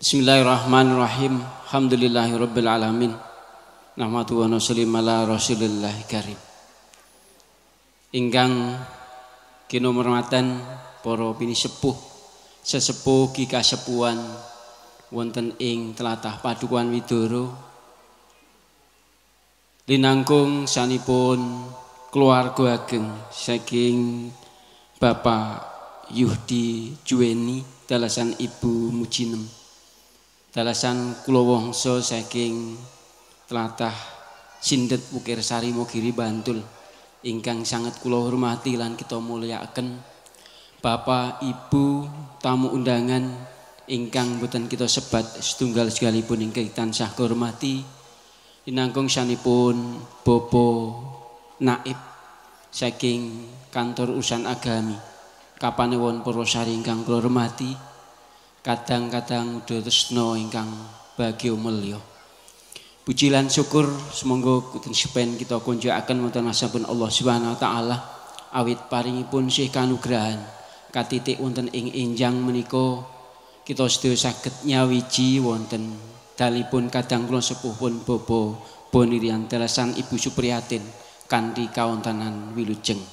Bismillahirrahmanirrahim. Alhamdulillahirabbil alamin. Nahmadu wa nusalli ala Rasulillah karim. Ingkang kinurmatan para pinisepuh, sesepuh ki kasepuhan wonten ing tlatah Padukuhan Widoro. Linangkung sanipun keluarga ageng saking Bapak Yuhdi Juweni dalasan Ibu Mujinem. Dalasan kula wangsa saking tlatah Sindet Wukirsari Mogiri Bantul ingkang sanget kula hormati lan kita mulyakaken Bapak Ibu tamu undangan ingkang boten kita sebat setunggal segalipun ingkang tansah hormati linangkung sanipun Bapak Naib saking kantor urusan agami Kapanewon Purwosari ingkang kula hormati kadang-kadang uda tresna ingkang bagya mulya. Puji lan syukur sumangga kuten sepen kita kunjakaken wonten asmanipun Allah Subhanahu wa taala awit paringipun sih kanugrahan katitik wonten ing enjang menika kita sedaya saged nyawiji wonten dalipun kadang kula sepuh pun Bapak Bonirian dalasan Ibu Supriyatin kanthi kawontenan wilujeng.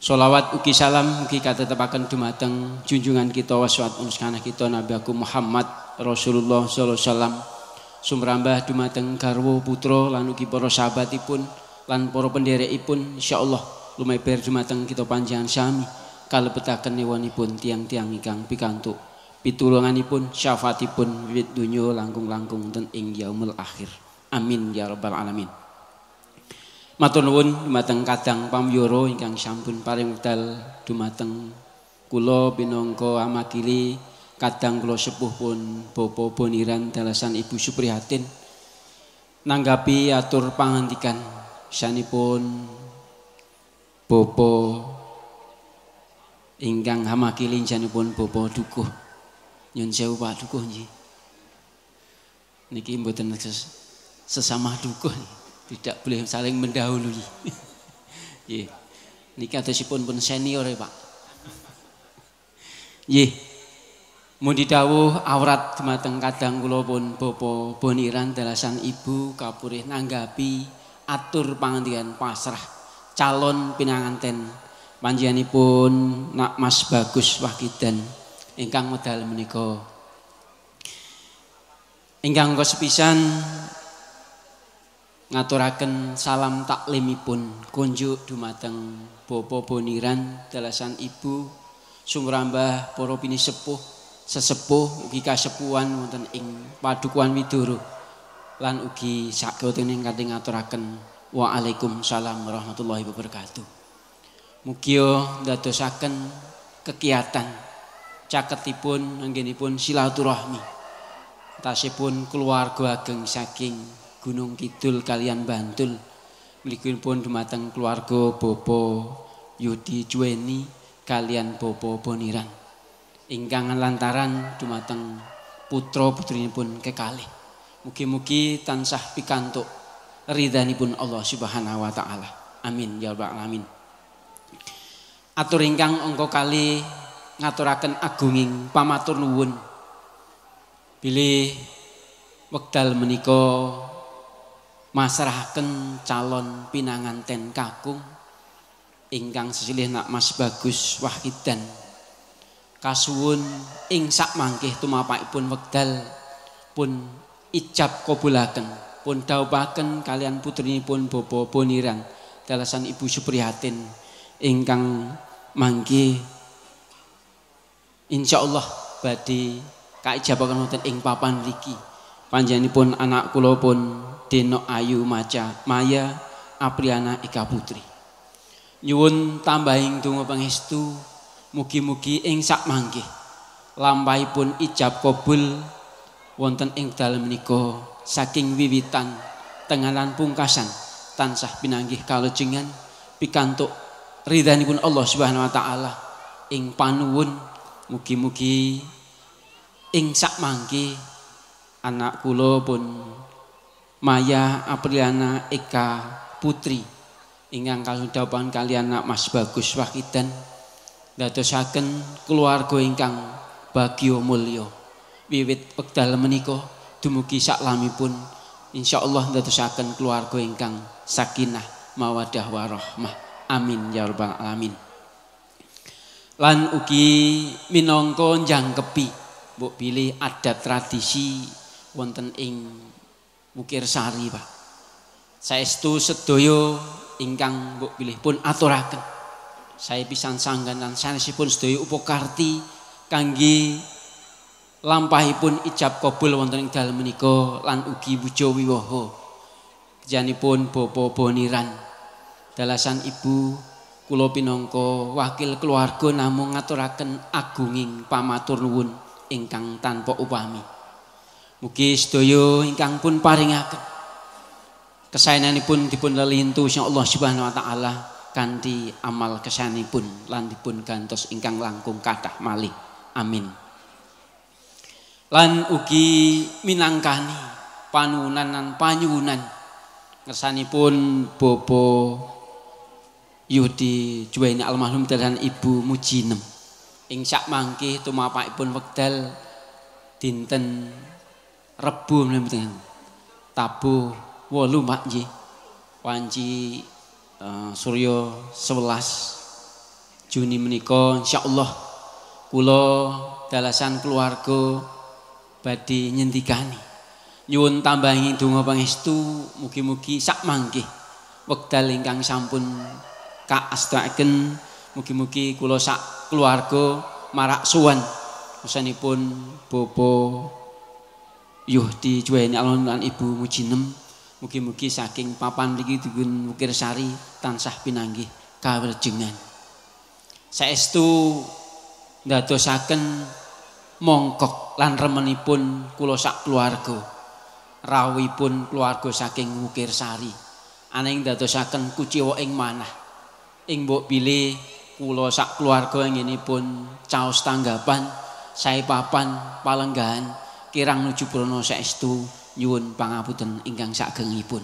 Sholawat ugi salam ugi katetepaken dumateng junjungan kita waswat unskanah kita Nabi Agung Muhammad Rasulullah sallallahu alaihi wasallam sumrambah dumateng garwa putra lan ugi para sahabatipun lan para penderekipun insyaallah lumeber dumateng kita panjenengan sami kalebetaken ewonipun tiang-tiang ingkang pikantuk pitulunganipun syafaatipun wiwit donya langkung-langkung wonten ing yaumul akhir. Amin ya rabbal alamin. Matur nuwun dumateng kadang pamyoro ingkang sampun paring wekdal dumateng kula pinangka amakili kadang kula sepuh pun Bapak Boniran dalasan Ibu Suprihatin nanggapi atur pangandikan sanipun Bapak ingkang hamakili janipun Bapak Dukuh. Nyun sewu Pak Dukuh nggih. Niki mboten sesama dukuh. Tidak boleh saling mendahului. Nggih. Niki adosipun pun senior ya, Pak. Nggih. Mundi dawuh awrat dumateng kadang kula pun Bapak Boniran dalasan Ibu kapurih nanggapi atur pangandikan pasrah calon pinanganten panjenenganipun Nak Mas Bagus Wakidan ingkang medal menika. Ingkang kasepisan ngaturaken salam taklimipun kunjuk dumateng Bapak Boniran dalasan Ibu sumrambah para pinisepuh sesepuh ugi kasepuhan wonten ing Padukuhan Widoro lan ugi sakewetene kanthi ngaturaken waalaikumsalam warahmatullahi wabarakatuh. Mugia ndadosaken kegiatan caketipun anggenipun silaturahmi tasipun keluarga ageng saking Gunung Kidul kalian Bantul mliginipun dumateng keluarga Bapak Yudi Juweni kalian Bapak Boniran ingkang lantaran dumateng putra putrinipun kekalih. Mugi-mugi tansah pikantuk ridhanipun Allah Subhanahu wa taala. Amin ya rabbal alamin. Atur ingkang angka kalih ngaturaken agunging pamatur nuwun bilih wekdal menika masrahaken calon pinanganten kakung ingkang sesilih Nak Mas Bagus Wahidan kasuwun ing sakmangkih tumapakipun wekdal pun ijab kabulaken pun dhawuhaken kalian putrinipun Bapak Boniran dalasan Ibu Suprihatin ingkang mangke insyaallah badhe kaijabaken wonten ing papan mriki panjenenganipun anak kula pun Denok Ayu Maca Maya Apriana Eka Putri. Nyuwun tambahing donga pangestu mugi-mugi ing sakmangke lampahipun ijab kabul wonten ing dalem menika saking wiwitan tengalan pungkasan tansah pinanggih kalejengan pikantuk ridhanipun Allah Subhanahu wa taala ing panuwun mugi-mugi ing sakmangke anak kula pun Maya Apriana Eka Putri ingkang kasudhapan kalian Nak Mas Bagus Wakidan ndadosaken keluarga ingkang bagya mulya. Wiwit wekdal menika dumugi saklamipun insyaallah ndadosaken keluarga ingkang sakinah mawaddah warahmah. Amin ya rabbal alamin. Lan ugi minangka njangkepi mbok bilih adat tradisi wonten ing Wukirsari Pak. Saestu sedaya ingkang mbok bilih pun aturaken. Sae pisan sanggan lan sanesipun sedaya upakarti kangge lampahipun ijab kabul wonten ing dalem menika lan ugi wuja wiwaha. Kejanipun Bapak Boniran dalasan Ibu kula pinangka wakil keluarga namung ngaturaken agunging pamatur nuwun ingkang tanpa upami. Mugi sedaya ingkang pun paringaken kesaenanipun dipun lelintu Allah Subhanahu wa taala kanthi amal kesanipun lan dipun gantos ingkang langkung kathah malih. Amin. Lan ugi minangkani panuwunan lan panyuwunan ngersanipun Bapak Yudi Juwaini almarhum dan Ibu Mujinem ing sak mangke tumapakipun wekdal dinten Rebo menika tabuh 8 Pak nggih wanci surya 11 Juni menika insyaallah kula dalasan keluarga badhe nyendikani nyuwun tambahi donga pangestu mugi-mugi sak mangke wekdal ingkang sampun kaastakaken mugi-mugi kula sak keluarga marak suwan usanipun Bapak Yuhdi Juwaini almarhum lan Ibu Mujinem mugi-mugi saking papan mriki dipun Wukirsari tansah pinanggih kawilujengan. Saestu ndadosaken mongkok lan remenipun kula sak keluarga rawuhipun keluarga saking Wukirsari ananging ndadosaken kuciwa ing manah ing mbok bilih kula sak keluarga anggenipun caos tanggapan sae papan palenggahan kirang nuju prana saestu nyuwun pangapunten ingkang sakgengipun.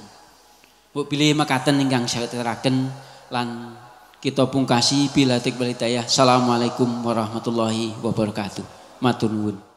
Mbok bilih mekaten ingkang saged aturaken lan kita pungkasi bila tik walhidayah. Assalamualaikum warahmatullahi wabarakatuh. Matur nuwun.